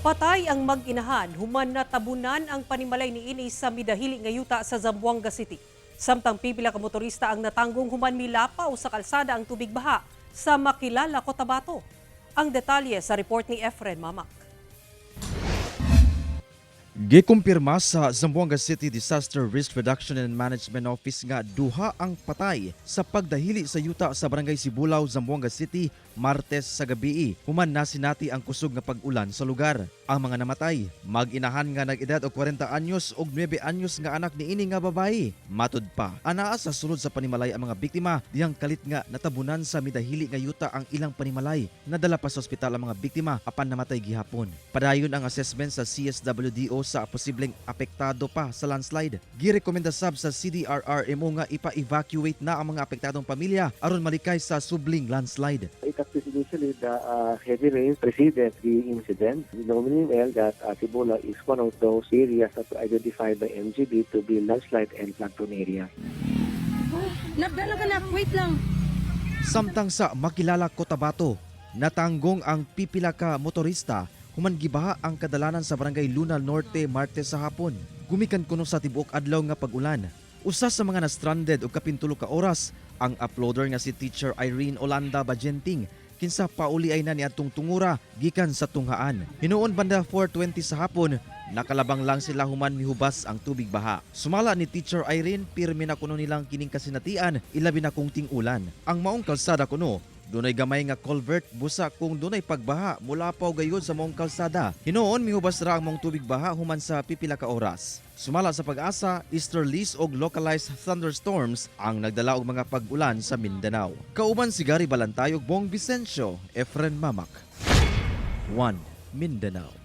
Patay ang mag-inahan human natabunan ang panimalay niini sa midahili nga yuta sa Zamboanga City. Samtang pipila ka motorista ang natanggong human milapaw sa kalsada ang tubig baha sa Makilala, Cotabato. Ang detalye sa report ni Efren Mamak. Gikumpirma sa Zamboanga City Disaster Risk Reduction and Management Office nga duha ang patay sa pagdahili sa yuta sa Barangay Sibulao, Zamboanga City, Martes sa gabii. Human nasinati ang kusog nga pag-ulan sa lugar. Ang mga namatay, mag-inahan nga nag-edad og 40 anyos og 9 anyos nga anak niini nga babayi. Matud pa, anaa sa sulod sa panimalay ang mga biktima dihang kalit nga natabunan sa midahili nga yuta ang ilang panimalay. Nadala pa sa ospital ang mga biktima apan namatay gihapon. Padayon ang assessment sa CSWDO sa posibleng apektado pa sa landslide. Girekomenda sab sa CDRRMO nga ipa-evacuate na ang mga apektadong pamilya aron malikay sa subling landslide. It appears initially the heavy rains preceded the incident. We know well that Sibulao is one of those areas that were identified by MGB to be landslide and flood-prone areas. Nabdala ka na, wait lang. Samtang sa Makilala, Cotabato, natanggong ang pipila ka motorista human gibaha ang kadalanan sa Barangay Luna Norte Martes sa hapon. Gumikan kuno sa tibuok adlaw nga pag-ulan. Usa sa mga na-stranded og kapin 3 ka oras ang uploader nga si Teacher Irene Olanda Bajenting kinsa pauli ay na niadtong tungura gikan sa tunghaan. Hinuon banda 4:20 sa hapon, nakalabang lang sila human mihubas ang tubig baha. Sumala ni Teacher Irene, pirmi na kuno nilang kining kasinatian, ilabi na kung ting-ulan. Ang maong kalsada kuno, dunay gamay nga culvert, busa kung dunay pagbaha, mulapaw gayud sa maong kalsada. Hinuon mihubas ra ang maong tubig baha human sa pipila ka oras. Sumala sa PAGASA, easterlies og localized thunderstorms ang nagdala og mga pag-ulan sa Mindanao. Kauban si Gary Balantay ug Bong Vicencio, Efren Mamak. 1 Mindanao.